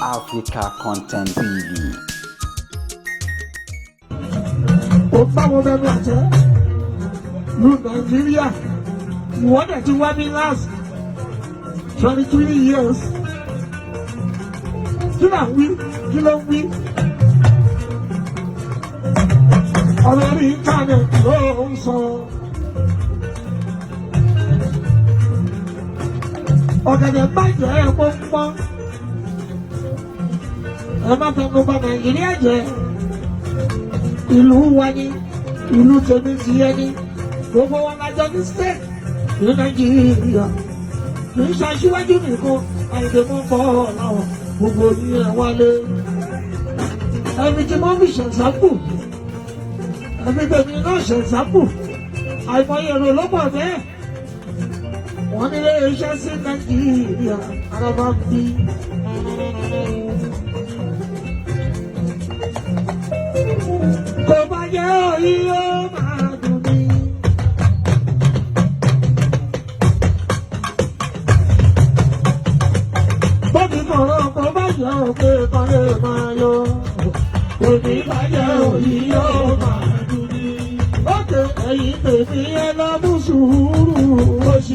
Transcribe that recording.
Africa Content TV. Ó báwo bẹnu àtẹ lu Nàìjíríà. Ìwọ́n dẹ̀ ti wá ní last 23 years. Kí là ń wí? Kí ló ń wí? Ọ̀rọ̀ orí íńtánẹ̀tì ló ń sọ. Ọ̀gẹ̀dẹ̀ bàjẹ́ ẹ̀ pọ́npọ́n. Ẹ má fẹnu bà Nàìjíríà jẹ́. Ìlú wa ni ìlú tèmi ti yẹ ni gbogbo wa la jọ ní state ní Nàìjíríà. Kì í ṣaṣíwájú nìkan, àìdè mọ́ bọ́ láwọn gbogbo ní ẹ wálé. Ẹni tí wọ́n fi ṣẹ̀sápù, ẹni tèmi náà ṣẹ̀sápù, àìmọye èrò ló pọ̀ bẹ́ẹ̀. Wọ́n nílé iṣẹ́ sí Nàìjíríà, ara bá ń bí. Kò bá jẹ́ òyì ó máa dùn mí. Bọ́bí kọ̀ọ̀rọ̀ kò bá jẹ́ òkè kan lè máa yọ. Kò ní bá jẹ́ òyì ó máa dùn mí. Ókè ẹ̀yìn tèmi ẹ lọ mú sùúrù ó sì.